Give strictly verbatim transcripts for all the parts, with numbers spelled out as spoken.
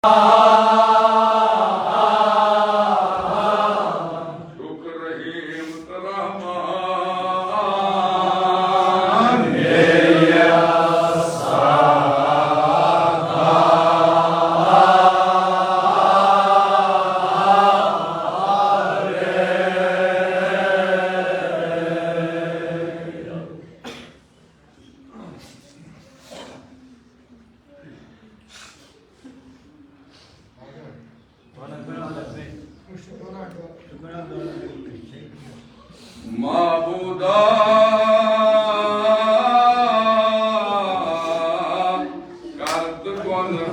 شکر رحیم تہٕ رحمان۔ معبودا، کر تہٕ گۄنہَن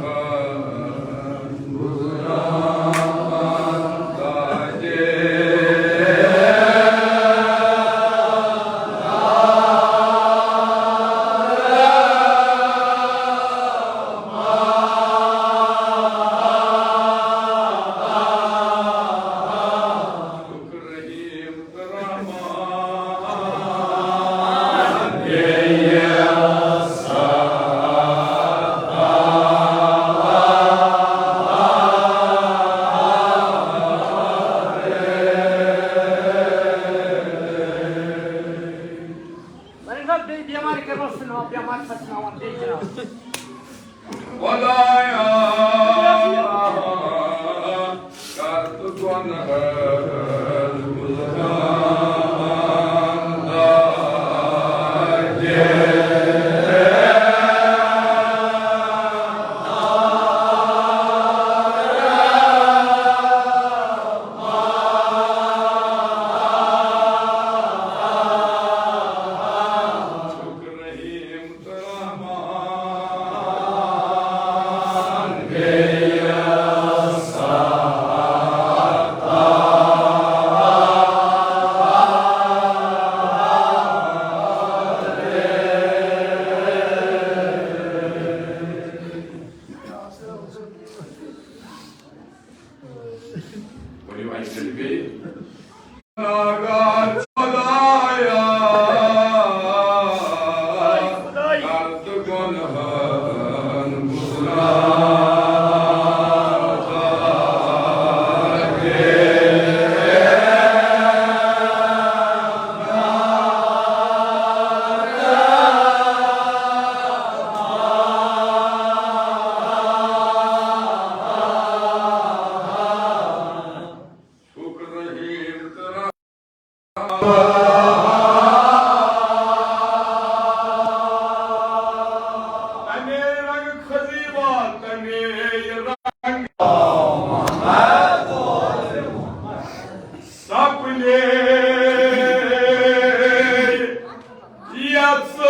گُزران تاجے۔ وۄنۍ گوٚو بیٚیہِ بٮ۪مارِ کَرو سُناو، بٮ۪مارِ پَتہٕ سُناوان بیٚیہِ جِناب۔ خۄدایا، کر تہٕ گۄنہَن گُزران تاجے۔ ؤنِو اَکہِ لَٹہِ بیٚیہِ۔ گُناہگار خۄدایا، کر تہٕ گۄنہَن گُزران تاجے۔ شکر رحیم تہٕ رحمان۔ تمے رنگ خزیبہ، تمے رنگ سپنے یژھ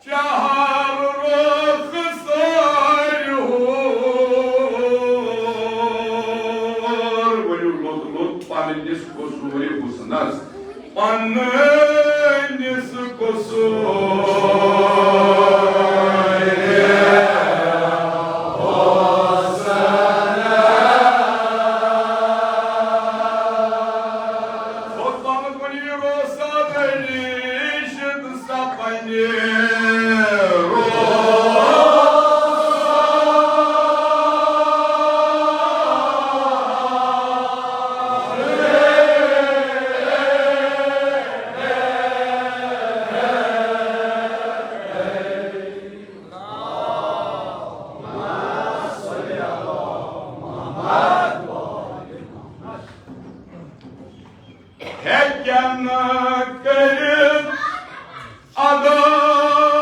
چہر رخسار ہور۔ ؤنِو لوٚت لوٚت پننِس قصوٗرِ حُسنس، پننِس قصوٗرِ حُسنس۔ خۄد پامت ؤنِو روسا دٔلیٖل۔ ہیٚکن نہٕ کٔرِتھ ادا۔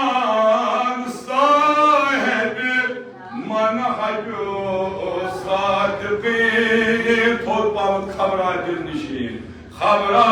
لیکھان صاحب منہج صادقی، تھوٚد پہمتھ خبرا دِل نشین، خبرا۔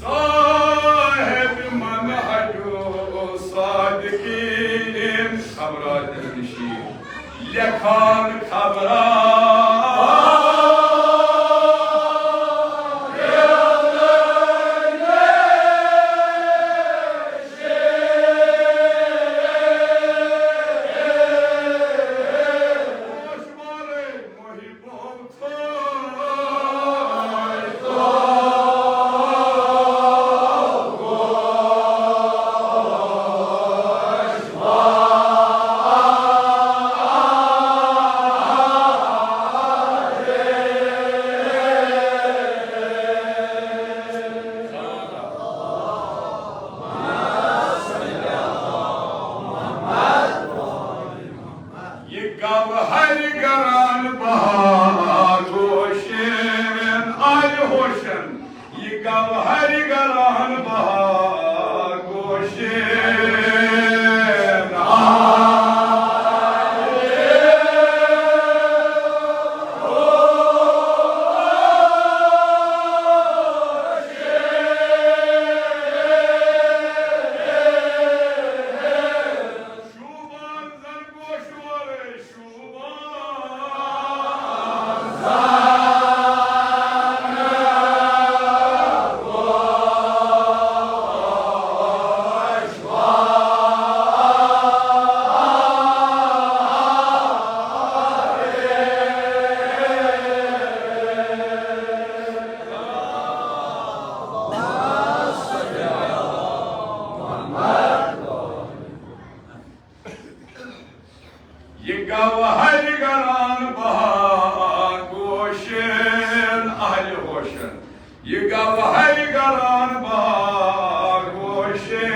صاحب منہج صادقین، خبرا دِل نشین، لیکھان خبرا۔ یہِ گوہر گران بہار گوشن آلہِ ہوشن، یہِ گوہر گران بہار گوشن آلہِ شوٗبان زن گوشوارے شوٗبان۔ یہِ گوہر گران بہار گوشن اہلِ ہوشن، یہِ گوہر گران بہار گوشن۔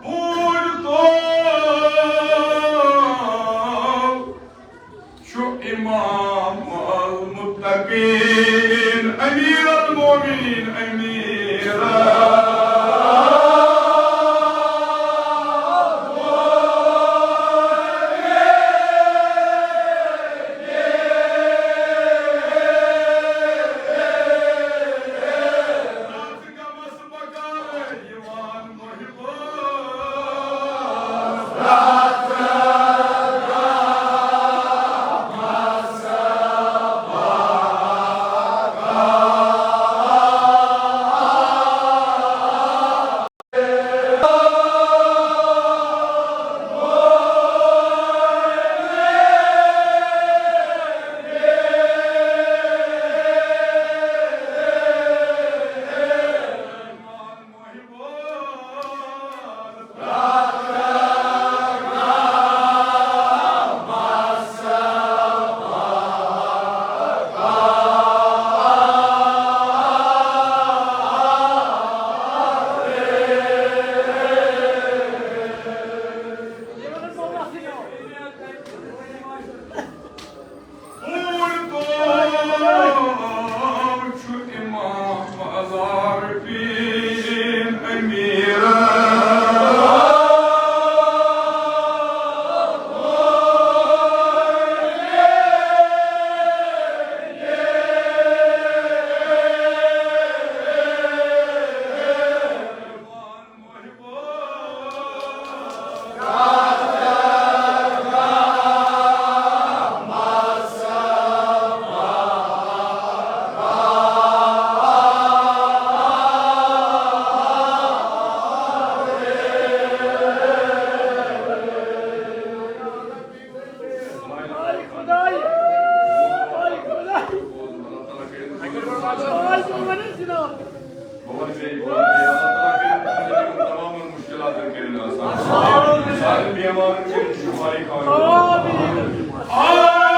بوٗزتو، چھُ امام المتقین، امیر المومنین، امیر اللہ تعالیٰ کٔرِن تُہنٛدٮ۪ن یِمن تمامن مُشکِلاتن کٔرِن آسان۔ سانٮ۪ن بیمارن کٔرِن شفاعی کامل۔ آمین۔ آمین۔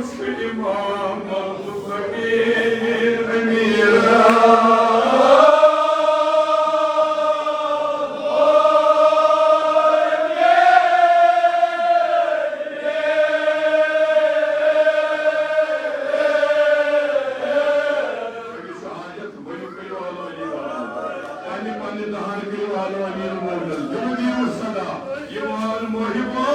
چھُ امام المتقین امیر۔ پننہِ پننہِ دہان کٔرِو آلو امیر المومنین۔ تِم دِیِو صدا۔ یِوان محبان۔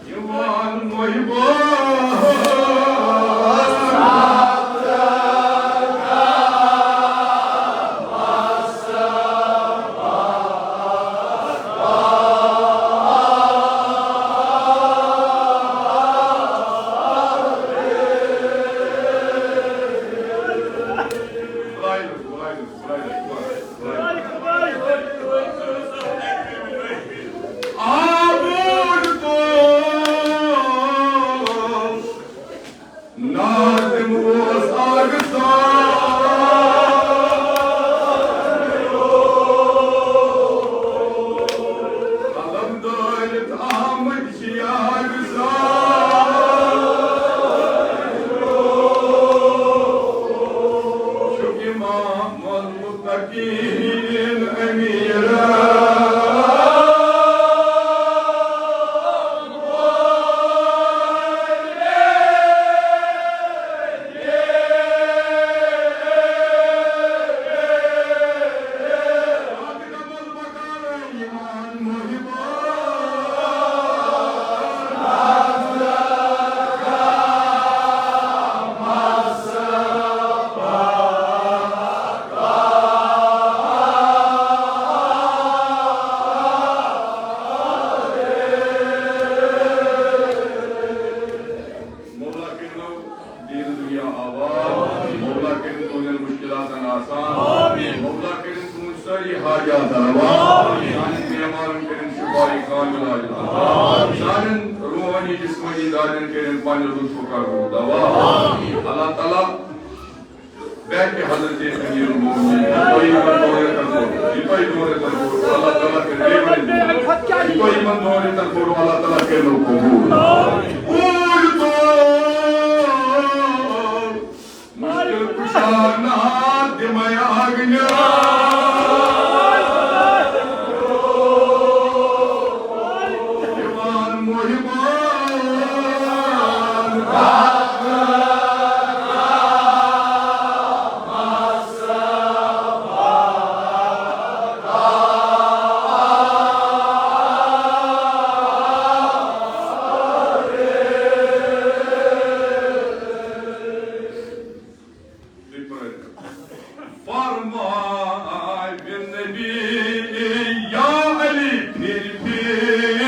یِوان محبان۔ آبُر دوست ناظم اوس اکھ زال۔ قلم دٲرِتھ آمٕتۍ چھِ یاد زال۔ چھُ امام المتقین امیر۔ دنیا آباد۔ مولا کٔرِن تُہنٛدٮ۪ن مُشکِلاتن آسان۔ مولا کٔرِن تُہنٛدۍ سٲری حاجات روا۔ سانٮ۪ن بیمارن کٔرِن شفاعی کامل عاجل عطا۔ سانٮ۪ن روحٲنی جسمٲنی دادٮ۪ن کٔرِن پننہِ لطفہٕ قبول دوا۔ اللہ تعالیٰ بیٚیہِ حضرت امیر المومنین، یہِ تۄہہِ یِمن دۄن رٮ۪تن کوٚر، یہِ تۄہہِ دۄن رٮ۪تن کوٚر، اللہ تعالیٰ کٔرِو بیٚیہِ ؤنِو۔ یہِ تۄہہِ یِمن دۄن رٮ۪تن کوٚر، اللہ تعالیٰ کٔرِو قبول۔ اوٗرۍ تُل مُشکِل کُشا ناد دِمے اگنہِ۔ دِوان محبان۔ فرماے بن نبی یا علی پھر پھر۔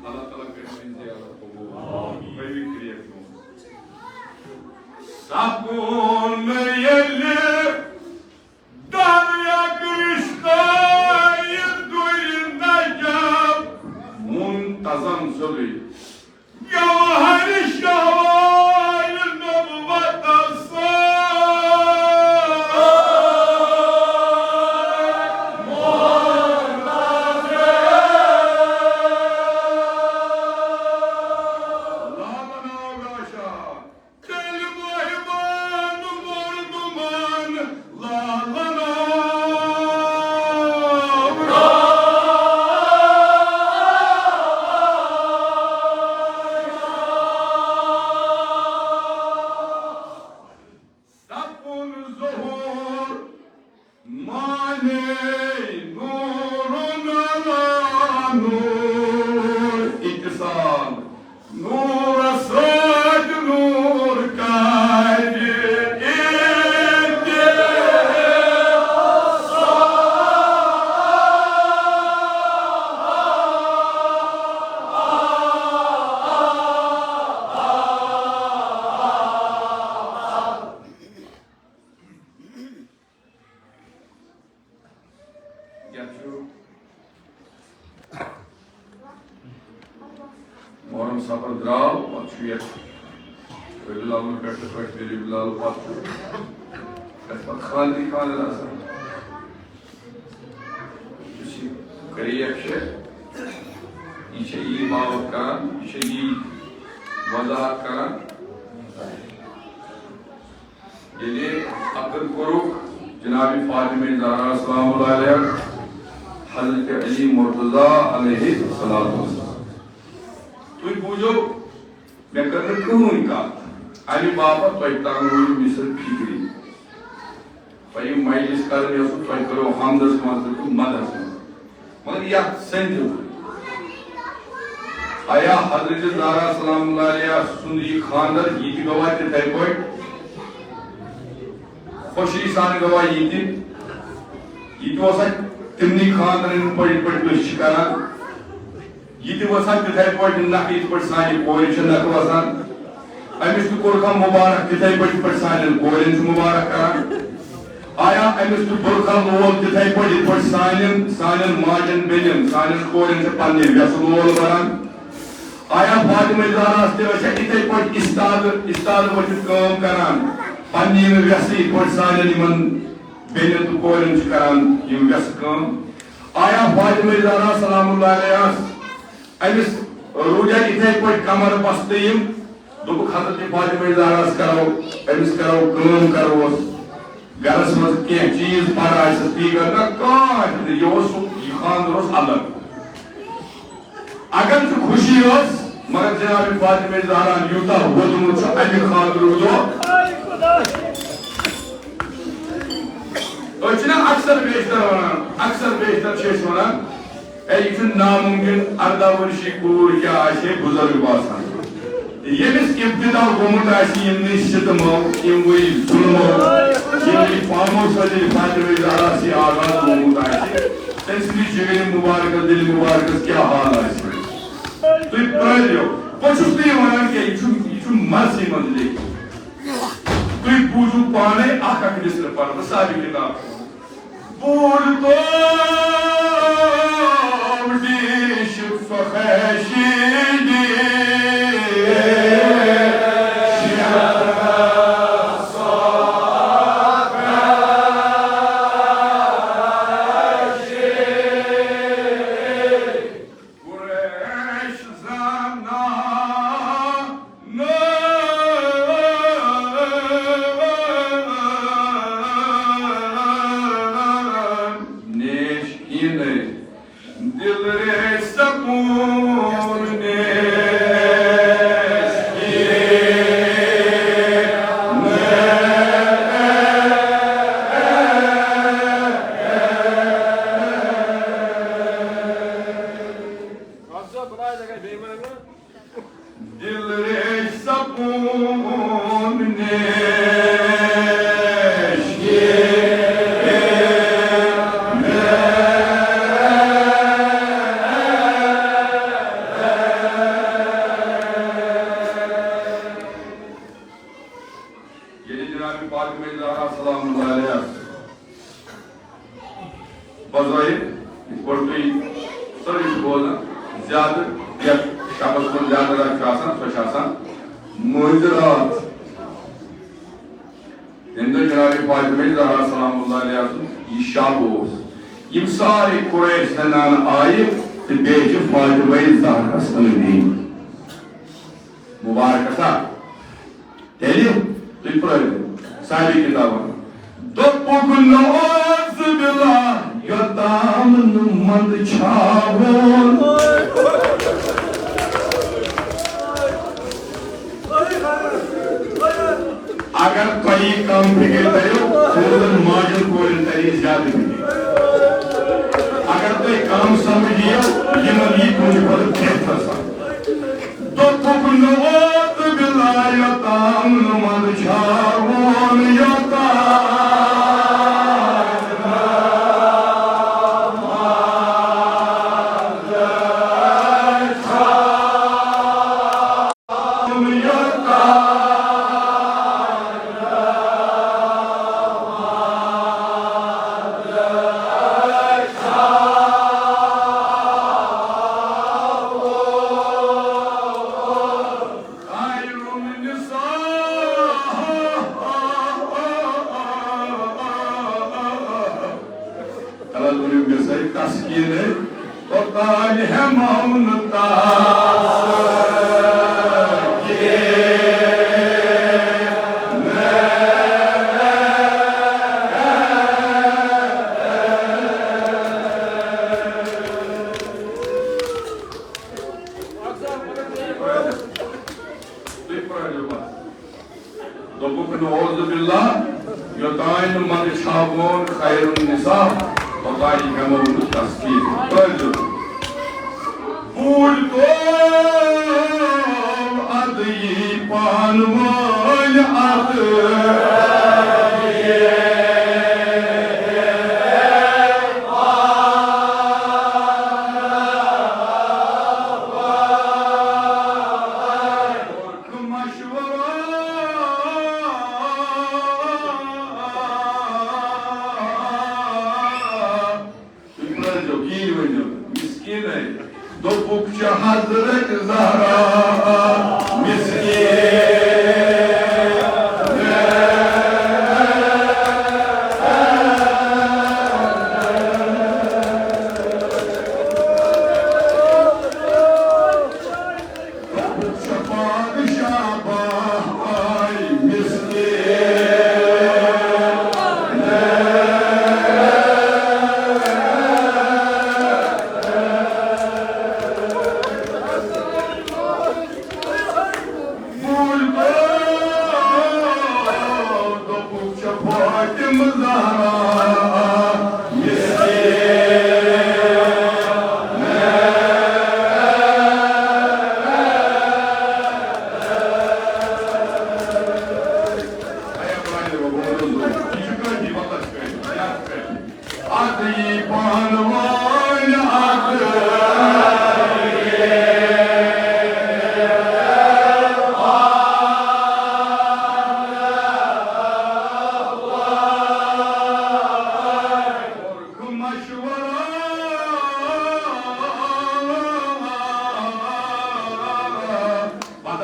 اللہ تعالیٰ کٔرِنۍ زیارت قبول۔ آمین۔ پٔرِو کرٛیکھ برٛونٛہہ۔ سکوٗن ییٚلہِ دریا کرشتہ یہِ دوٚرِ نجف۔ منتظم سیوٚدُے۔ گوہر شہوار نبوتس سۭتۍ۔ لا بناو گاشا۔ تیٚلہِ مہمان مردمان لالن آو۔ سپُن ظہور مانے نورن علی نور۔ اتصال۔ نورس سۭتۍ نور کرِ اتصال۔ یتھ چھُ محرم سفر درٛاو، پتہٕ چھُ یتھ ربیع الاول پٮ۪ٹھ تہٕ پٮ۪ٹھ ربیع الاول پتہٕ چھُ یتھ پتہٕ خانٛدرٕے خانٛدر آسان۔ یُس یہِ کریک چھِ، یہِ چھِ یی باوَتھ کران، یہِ چھِ یی وضاحت کران۔ ییٚلہِ عقد کوٚرُکھ جناب فاطمہ زہرا سلام اللہ علیہا حضرت علی مرتضیٰ علیہ الصلوۃ والسلام۔ تُہۍ بوٗزِو، مےٚ کٔر نہٕ کٕہٕنۍ کَتھ اَمہِ باپتھ، تۄہہِ ترنو یہِ مصر فِکرِ۔ تۄہہِ یہِ مجلس کرٕنۍ ٲسوٕ، تۄہہِ کٔرٕو حمدس منٛز تہٕ مدحس منٛز۔ مگر یتھ سٔنٛدِو۔ آیا حضرت زہرا سلام اللہ علیہا سُنٛد یہِ خانٛدر، یہِ تہِ گوٚوا تِتھے پٲٹھۍ؟ خوشی سان گوٚوا یہِ تہِ؟ یہِ تہِ اوسا تِمنٕے خانٛدرن پٲٹھۍ، یِتھ پٲٹھۍ تُہۍ چھِ کران؟ یہِ تہِ وَسان تِتھَے پٲٹھۍ نَکھٕ، یِتھ پٲٹھۍ سانہِ کورِ چھِ نَکھٕ وَسان۔ أمِس تہِ کوٚرُکھ مُبارک تِتھَے پٲٹھۍ، یِتھ پٲٹھۍ سانٮ۪ن کورٮ۪ن چھُ مُبارک کران۔ آیا أمِس تہِ بُرکھا لول تِتھَے پٲٹھۍ، یِتھ پٲٹھۍ سانٮ۪ن، سانٮ۪ن ماجٮ۪ن بیٚنٮ۪ن، سانٮ۪ن کورٮ۪ن چھِ پنٛنہِ وٮ۪سہٕ لول بَران؟ آیا فاطمہ زہراہَس تہِ ٲسیا یِتھَے پٲٹھۍ استادٕ، استادٕ ؤتھِتھ کٲم کران؟ پنٛنہِ یِم وٮ۪سہٕ یِتھ پٲٹھۍ سانٮ۪ن یِمَن بیٚنٮ۪ن تہٕ کورٮ۪ن چھِ کران یِم وٮ۪سہٕ کٲم؟ آیا فاطمہ زہرا سلام اللہ علیہَس أمِس روٗدیا یِتھَے پٲٹھۍ کمر بستہٕ یِم؟ دوٚپُکھ، حضرت فاطمہ زہراہَس کرو، أمِس کرو کٲم کروس۔ گرس منٛز کینٛہہ چیٖز پَرٕ آسٮ۪س، تی کَرٕ نہ کانٛہہ تہِ نہٕ۔ یہِ اوس سُہ، یہِ خانٛدر اوس الگ۔ اگر سُہ خوشی ٲس، مگر جناب فاطمہ زہرا یوٗتاہ ووٚدمُت چھُ، اَمہِ خٲطرٕ روٗدو۔ أسۍ چھِنہ اکثر بیشتر وَنان، اکثر بیشتر چھِ أسۍ وَنان، ہے، یہِ چھُ نامُمکِن، اَرداہ ؤرشی کوٗر کیٛاہ آسہِ ہے بُزرگ باسان۔ ییٚمِس ابتدا گوٚمُت آسہِ یِمنٕے ستمو، یِموٕے ظُلمو، یِموٕے پامو سۭتۍ ییٚلہِ فاطمہ زہرا سٕے آغاز گوٚمُت آسہِ، تٔمۍ سٕنٛدِس جگرِ مُبارکس، دِلہِ مُبارکس کیٛاہ حال آسہِ؟ تُہۍ پرٛٲرِو، بہٕ چھُس نہٕ یہِ وَنان کینٛہہ، یہِ چھُ، یہِ چھُ مرثی منٛز لیکھِتھ۔ تُہۍ بوٗزِو پانَے اَکھ اَکھ مِصرٕ پَرٕ بہٕ سارے کِتاب۔ بوٗلۍ توم ڈیش فخشی ڈیش۔ قریش زانان نیش کینہہ، دل ریش سکون نیش کینہہ۔ دل ریش سکون نیش کینہہ۔ ییٚلہِ جناب فاطمہ زہرا سلام اللہ علیہا بظٲہِر، یِتھ پٲٹھۍ تُہۍ سٲری چھِو بوزان، زیادٕ یَتھ شبس منٛز زیادٕ رش چھُ آسان، سۄ چھِ آسان مٲنزِ راتھ۔ ییٚمہِ دۄہ جناب فاطمہ زہرا سلام اللہ علیہا سُنٛد یہِ شب اوس، یِم سارے قریش زنانہٕ آیہِ تہٕ بیٚیہِ چھِ فاطمہ زہرا سٕنٛدۍ مُبارکس اکھ۔ تیٚلہِ تُہۍ پرٛٲرِو سارے کِتابن۔ دوٚپُکھ نعوذ باللہ، یوٚتام نہٕ منٛدچھاوُن۔ اگر تۄہہِ یہِ کم فِکر تٔرِو، تُہٕنٛزن ماجن کورٮ۪ن تَرِ یہِ زیادٕ فِکر۔ اگر تۄہہِ کم سمجھ یِیو، یِمن یی تُہٕنٛدِ کھۄتہٕ بہتر سمجھ۔ دوٚپُکھ نعوذ باللہ، یوٚتام نہٕ منٛدچھاوُن، یوٚتام تلہ دُنیاہُک یہِ سا یہِ تسکیٖن ہے، توٚتام ہٮ۪مو نہٕ تسکیٖن۔ تُہۍ پرٛٲرِو بس۔ دوٚپُکھ نعوذ باللہ، یوٚتام نہٕ منٛدچھاوون خیر النساء، توٚتام ہٮ۪مو نہٕ تسکیٖن۔ پرٛٲرِو۔ بوٗلۍ تو ادٕ یی پانہٕ وٲنۍ ادٕ۔ مشورہ۔ تُہۍ پرٛٲرۍزیو، کِہیٖنۍ ؤنۍزیو نہٕ، مِسکیٖنَے۔ دوٚپُکھ چھِ حضرت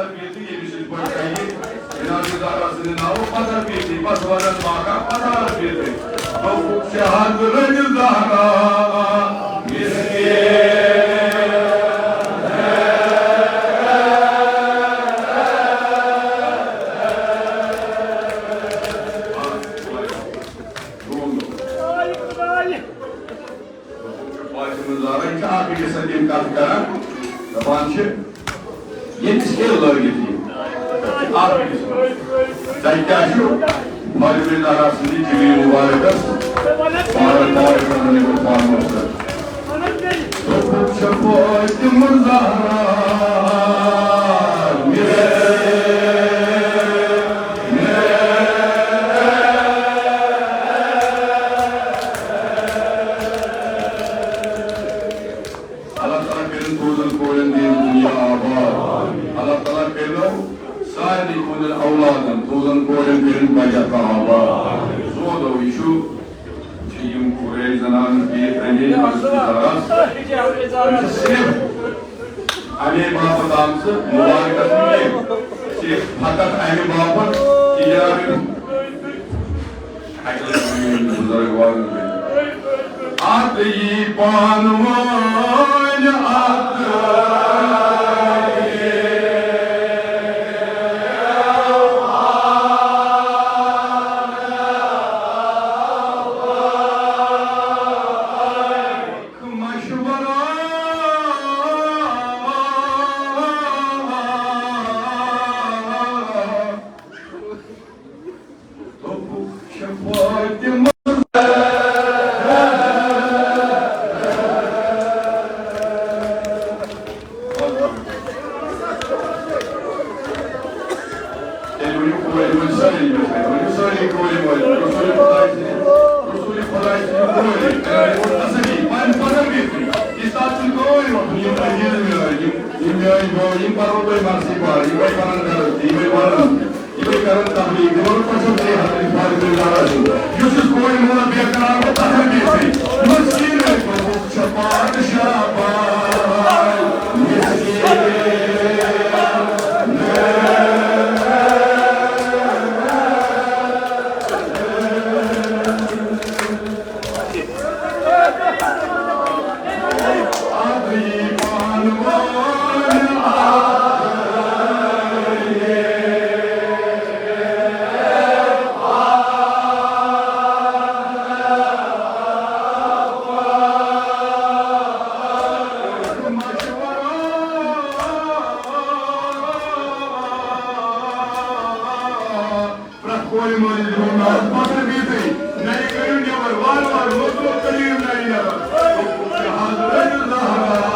ییٚمِس یِتھ پٲٹھۍ کَنہِ جناب زہرا سٕنٛدِ ناوٕ پتھر پیٖٹھٕے، بس وَنان باقا پتھر پیٖٹھٕے۔ دوٚپُکھ، "شہادت زہرا مسکین۔" فاطمہ زہرا، یہِ چھِ اکھ أکِس سۭتۍ یِم کتھ کران، دپان چھِ، "ییٚمِس کیٛاہ لٲگِتھ یہِ؟" اکھ أکِس سۭتۍ۔ تۄہہِ کیٛاہ چھُ فاطمہ زہرا سٕنٛدِ جبی مبارکس مبارک مبارک کرنہٕ خٲطرٕ فارموس کران؟ دوٚپُکھ، "چھےٚ فاطمہ زہرا مےٚ۔" اللہ تعالیٰ کٔرِن تُہنٛزن کورٮ۪ن دِیِن دُنیا آباد۔ اللہ تعالیٰ کٔرِنو سارنٕے تُہنٛدٮ۪ن اولادن، تُہنٛزن کورٮ۪ن کٔرِن بجا تہٕ آباد۔ زوٗ دو یہِ چھُ، چھِ یِم کورِ زنان بِہِتھ اَمے حضرت زہراہَس۔ یِم چھِ صرف اَمے باپتھ آمژٕ مبارکس منٛز، صرف فقط اَمہِ باپتھ کہِ جناب اَتہِ یی پانہٕ وٲنۍ اَتھ۔ مشورہ۔ دوٚپُکھ، "چھےٚ فاطمہ۔" تیٚلہِ ؤنِو کورِ مٲلۍ سٲری، ؤنِو سٲری کورِ مٲلۍ، رسول خداے سٕنٛدِ، رسول خداے سٕنٛدِ کورِ، تیٚلہِ ؤنِو تسلی، پنٕنۍ پنٕنۍ بیٚکری۔ یہِ ساتہٕ چھُنہٕ کٕہٕنۍ وۄتھُن، یِم عزیز میٲنۍ، یِم، یِم میٲنۍ بٲے، یِم پرو تۄہہِ مرثی بار، یِمے پرن درس، یِمے پرن۔ یِمے کرن تبلیغ، تِمن پٮ۪ٹھ چھُ بیٚیہِ حضرت فاطمہ زہرا سُنٛد، یُس یُس کورِ مول بے قرار گوٚو، تَتھ ہٮ۪تھ بیٚیہِ سۭتۍ۔ مسکیٖن ٲسۍ، دوٚپُکھ، "چھےٚ پادشاہ باے، مسکیٖن۔" پرٛٮ۪تھ کورِ مٲلِس دِمو ناز پتھر بیٖٹھٕے۔ نَرِ کٔرِو نٮ۪بر، وارٕ وارٕ لوٚت لوٚت کٔرِو یِم نَرِ نٮ۪بر۔ حضرت زہرا۔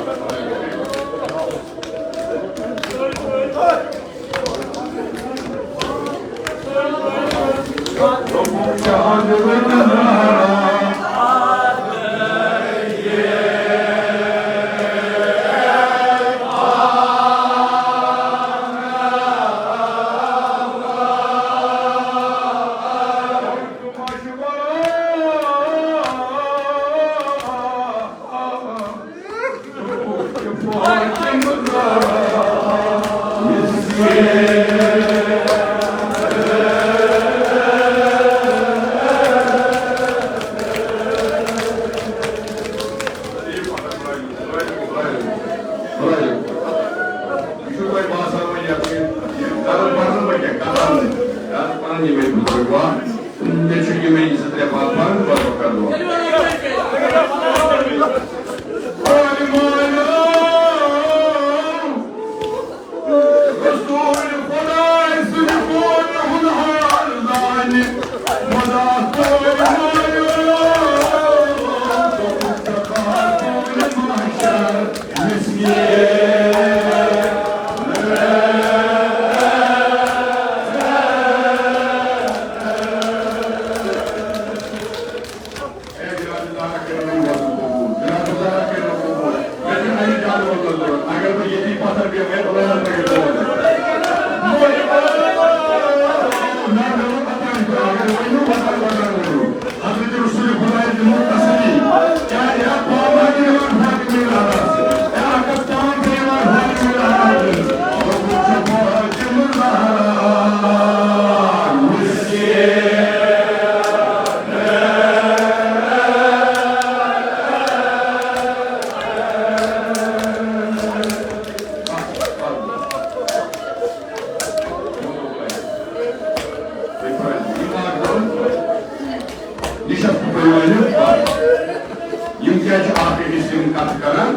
یہِ چھُو تۄہہِ باسان وۄنۍ یَتھ کِنۍ یہِ گَرٕ پَرنہٕ وۄنۍ کیٛاہ کَران؟ گَرٕ پَران یِمَے بُزرٕگ وَن۔ مےٚ چھُ یِمَے زٕ ترٛےٚ پَتھ پَران، پَتہٕ کَرٕ بہٕ۔ رسول خدای سٕنٛدِ قولہِ ہُنٛد حال زانہِ۔ خدا قولہِ مایو، محشر مسکین۔ اے جناب، اللہ کٔرِو وۄنۍ وۄتھُن قبوٗل۔ جناب، اللہ کٔرِو قبوٗل۔ مےٚ چھُ اَمہِ زیادٕ وۄنۍ ضروٗرت۔ اگر بہٕ ییٚتی پَتھر بیٚہمہٕ ہے، بہٕ وَنہٕ تۄہہِ ضروٗرت۔ نہ، مےٚ ووٚن پَتہٕ، اگر ؤنِو، وَتَن، وَتَن ؤنِو۔ حضرت رسول خدای دِمو تسلی۔ کیٛاہ یہِ پاوان یِوان فاطمہ زہرا؟ کیٛاہ اگر پاوان یِوان فاطمہ زہرا؟ دوٚپُن چھُ فاطمہ زہرا۔ یہِ چھَس بہٕ تۄہہِ ؤنِتھ۔ یِم کیٛازِ چھِ اَکھ أکِس یِم کَتھٕ کَران؟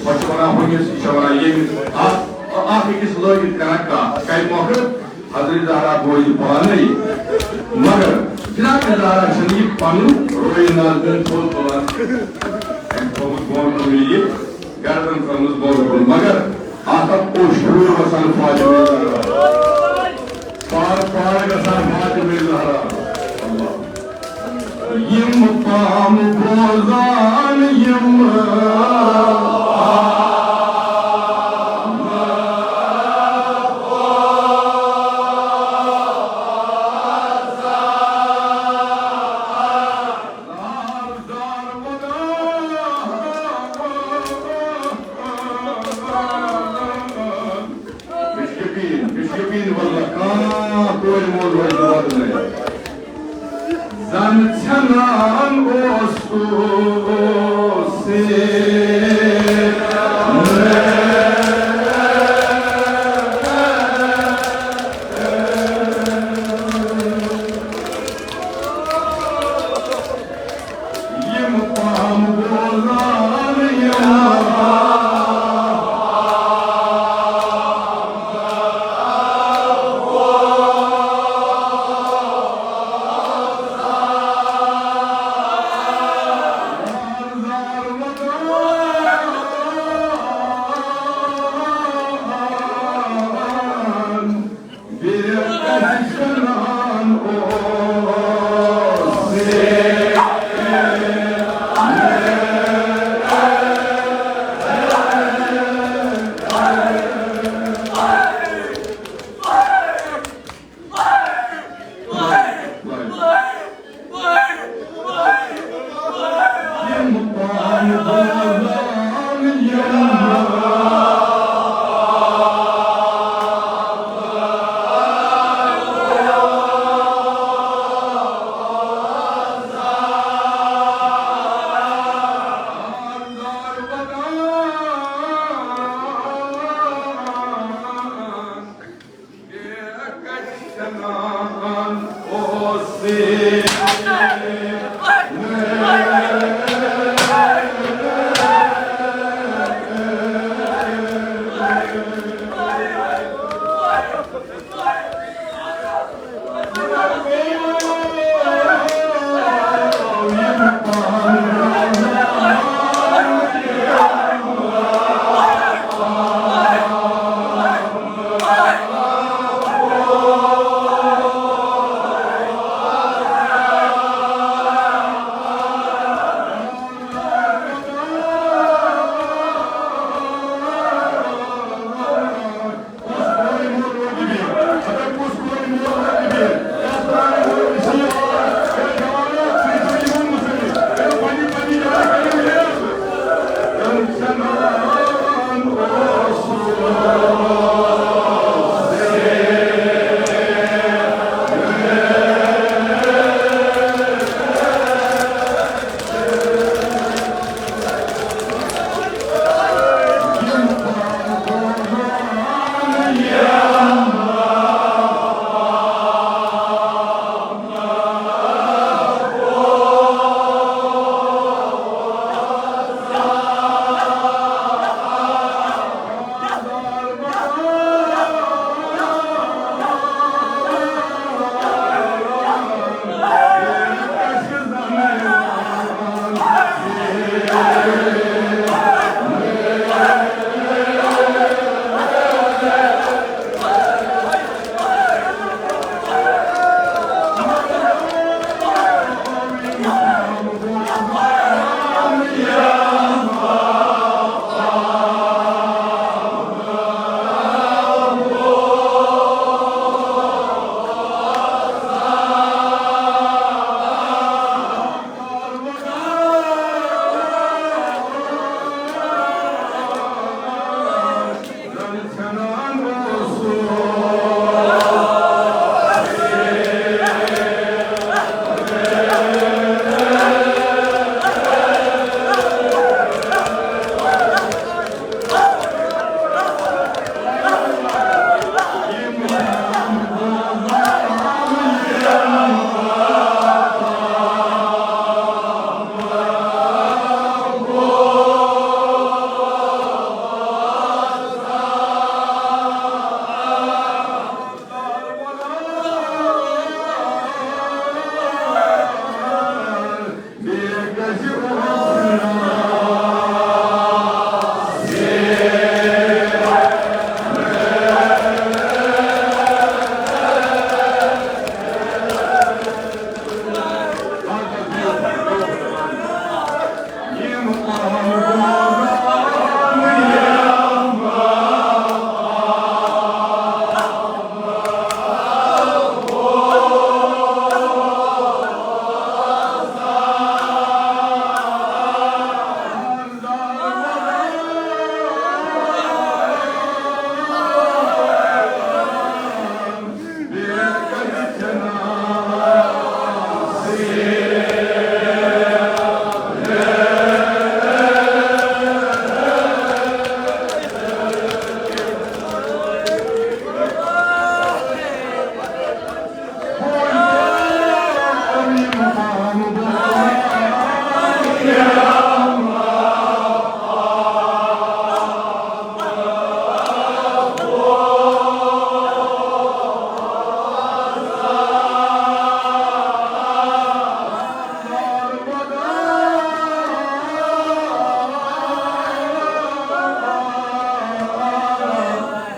ہۄ چھِ وَنان ہُمِس، یہِ چھِ وَنان ییٚمِس۔ اَکھ، اَکھ أکِس لٲگِتھ کَران کَتھ۔ کَمہِ مۄکھٕ؟ حضرت زہرا بوزِ پانَے۔ مگر جناب زہرا چھَنہٕ یہِ پَنُن رویہِ نازنہِ تھوٚد تُلان۔ أمۍ تھوٚومُت بۄن تُلہِ یہِ، گردن تھٲومٕژ بۄن کُن۔ مگر اَتھ اوس ٹھوٗل وَسان فاطمہ زہرا۔ پار پار گژھان فاطمہ زہرا۔ اللہ۔ یِم پام بوزان یِم۔ مےٚ چھُ یقیٖن، مےٚ چھُ یقیٖن واللہ، کانٛہہ کورِ مول روزِ نہٕ وَدنَے۔ زَن ژھٮ۪نان اوسُس۔ یِم پام بوزان یِم۔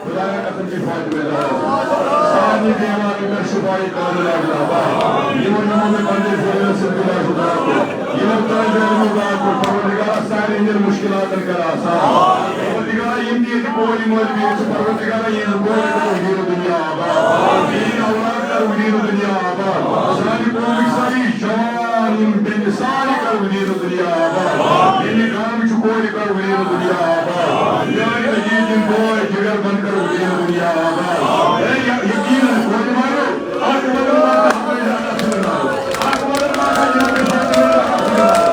خدایا قسم چھِ فاطمہ زہرا سانہِ دیوانہٕ پٮ۪ٹھ شفاعی کاملہ عطا فرما۔ یِمو یِمو مےٚ پننہِ ذہنہٕ سۭتۍ خدا چھُ دعا کوٚر، یِمو طالب علمو دعا کوٚر، پروردگارا سارنٕے ہٕنٛدٮ۪ن مُشکلاتن کر آسان۔ پروردگارا یِم تہِ ییٚتہِ کورِ مٲلۍ بِہِتھ چھِ، پروردگارا یِہٕنٛز کورِ کر وزیٖرِ دُنیا آباد، یِہٕنٛدۍ اولاد کر وزیٖرِ دُنیا آباد، سانہِ قومٕکۍ سٲری جوان یِم بیٚنہِ سارے کر وزیٖرِ دُنیا آباد، ییٚمہِ گامٕچہِ کورِ کر وزیٖرِ دُنیا آباد، میٛانہِ عزیٖز یِم بٲے جگر بنٛد کر وزیٖرِ دُنیا آباد۔ اے یا-، یقیٖناً کورِ مارو، اکھ بدل ما کانٛہہ زیادہ سُنٛد ناو، اکھ بدل ما کانٛہہ زیادہ سُنٛد ناو۔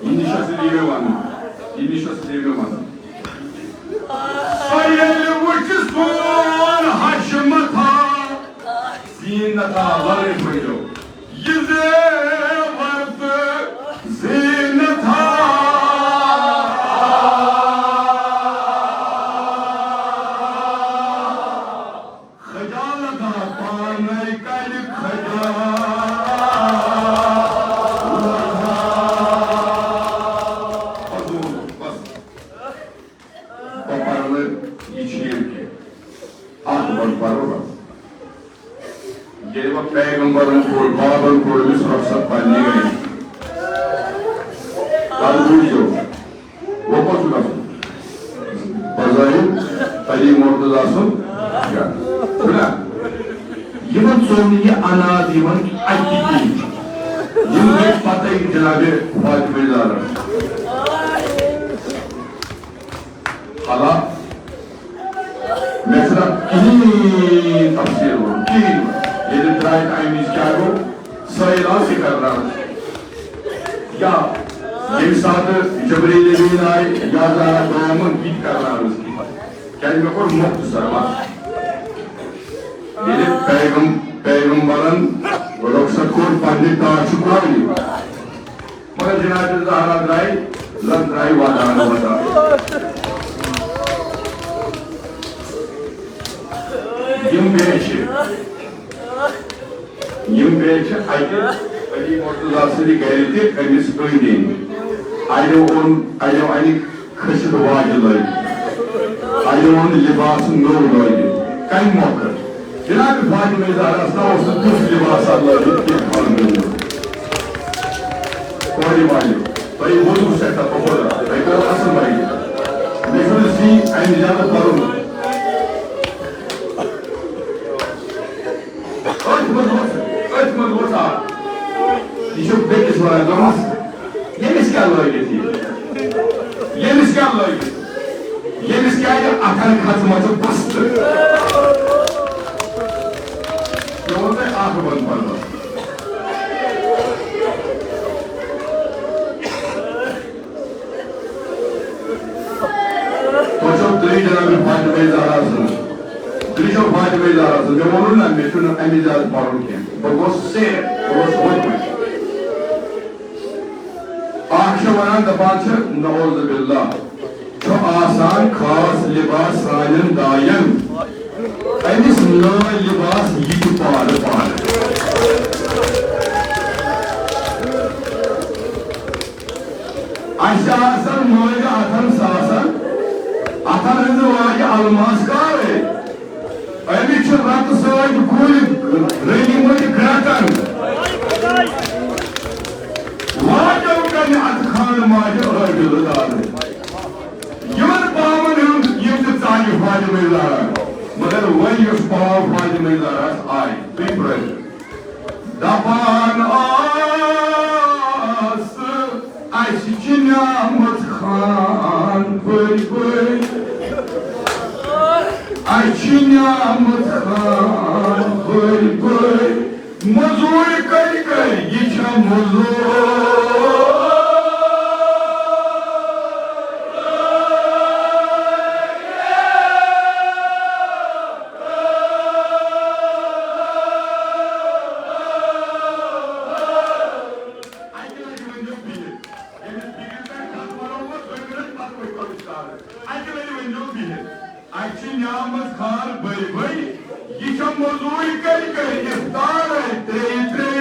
یہِ نِش ٲسٕے مےٚ وَنُن، یہِ نِش ٲسٕے مےٚ وَنُن۔ سۄ ییٚلہِ وٕچھِ سون حشمتھا، زیٖنتھا، وَلَے پٔرِو۔ یہِ زیور تہٕ زیٖنتھا۔ خجالت ہا پانے کَرِ خجالت۔ پَتہٕ ووٚن، بَس۔ بہٕ پَرٕ نہٕ یہِ شعر کینٛہہ۔ اَکھ بَنٛد پَرو بَس۔ ییٚلہِ وۄنۍ پیغمبرن کوٚر، بابن کوٚر أمِس رۄخصت پننہِ گرِ۔ پَتہٕ بوٗزِو۔ وۄنۍ کوٚت چھُ گژھُن؟ بظاہر علی مرتضیٰ سُنٛد گرٕ۔ چھُنہ؟ یِمن ژوٚل نہٕ یہِ عناد یِمن اَتہِ کِہیٖنۍ۔ یِم گٔے پَتَے جناب فاطمہ زہرا۔ حالانکہ مےٚ چھُنہٕ کِہیٖنۍ تفصیٖل وَنُن، کِہیٖنۍ۔ ییٚلہِ درٛاے تہٕ اَمہِ وِزِ کیٛاہ گوٚو؟ سٲیِل آو تہِ کرناونہٕ۔ یا ییٚمہِ ساتہٕ جبریل امیٖن آے، یا زہرا دامن، یہِ تہِ کرناونہٕ۔ کیٛازِ مےٚ کوٚر مۄختصر وَتھ۔ ییٚلہِ پیغم-، پیغمبرن رۄخصت کوٚر پننہِ ٹاٹھہِ کورِ، مگر جناب زہرا درٛاے، زن درٛاے ودان ودان۔ یِم بیٚیہِ چھِ، یِم بیٚیہِ چھِ اَتہِ علی مرتضیٰ سٕنٛدِ گرِ تہِ أمِس أنٛدۍ أنٛدۍ۔ اَڑیو اوٚن، اَڑیو اَنہِ کھٔسِتھ واجہِ لٲگِتھ۔ میون لباس نوٚو لٲگِتھ۔ کمہِ مۄکھٕ؟ جناب فاطمہ زہرا ہس نہ اوس نہٕ تیُتھ لباس لٲگِتھ کینٛہہ پنُن۔ کورِ والٮ۪و، تۄہہِ ووٚنوُ سٮ۪ٹھاہ بہت، تۄہہِ کوٚروُ اصل واریاہ۔ مےٚ چھُنہٕ زی امہِ زیادٕ پرُن۔ أتھۍ منٛز اوس، أتھۍ منٛز اوس اکھ۔ یہِ چھُ بیٚکِس وَنان، دوٚپمَس، "ییٚمِس کیٛاہ لٲگِتھ یہِ؟ ییٚمِس کیٛاہ لٲگِتھ؟ ییٚمِس کیٛازِ اَتھَن کھٔژمٕژ چھِ پَستہٕ؟" مےٚ ووٚن تۄہہِ اَکھ وَن پَتہٕ۔ تۄہہِ چھو دٔے جناب فاطمہ زہرا سٕنٛز۔ دٔے چھو فاطمہ زہرا سٕنٛز۔ مےٚ ووٚنوُ نہ، مےٚ چھُنہٕ اَمہِ زیادٕ پَرُن کینٛہہ۔ بہٕ گوٚوُس سیر، بہٕ گوٚوُس ووتمُت۔ اَکھ چھِ وَنان، دَپان چھِ، نعوذ باللہ، چھُ آسان خاص لباس سانٮ۪ن داین۔ أمِس نٲے لباس یہِ تہِ پانہٕ پانہٕ۔ اَسہِ آسن مٲلۍ اَتھن ساسن، اَتھن ہٕنٛزٕ واجہِ الماس کارے۔ أمِس چھِ رتہٕ سۭتۍ گُلۍ رٔنگۍ مٕتۍ گرٛٮ۪کن۔ واجو کنہِ اَتھٕ خانہٕ ماجہِ عٲدِلہٕ دارٕ۔ یِمن پامن ہُنٛد یِم تہِ ژانہِ فاطمہ زہرا۔ مگر وۄنۍ یُس پاو فاطمہ زہراہس آیہِ، تُہۍ پرٛٲرِو۔ دپان آسہٕ، "اَسہِ چھِ نعمت خان بٔرۍ بٔرۍ، اَسہِ چھِ نعمت خان بٔرۍ بٔرۍ، مٔزوٗرۍ کٔرۍ کٔرۍ، یہِ چھےٚ مٔزوٗر۔" اَکہِ لَٹہِ ؤنِو بِہِتھ۔ ییٚمِس بِہِتھ پٮ۪ٹھ کَتھ وَنو بہٕ، دوٚیمہِ لَٹہِ پَتہٕ ؤتھۍ پَنُن اِشارٕ۔ اَکہِ لَٹہِ ؤنِو بِہِتھ۔ اَسہِ چھِ نعمت خان بٔرۍ بٔرۍ، یہِ چھےٚ مٔزوٗرۍ کٔرۍ کٔرۍ، اِفطارَے ترٛیٚیہِ ترٛیٚیہِ۔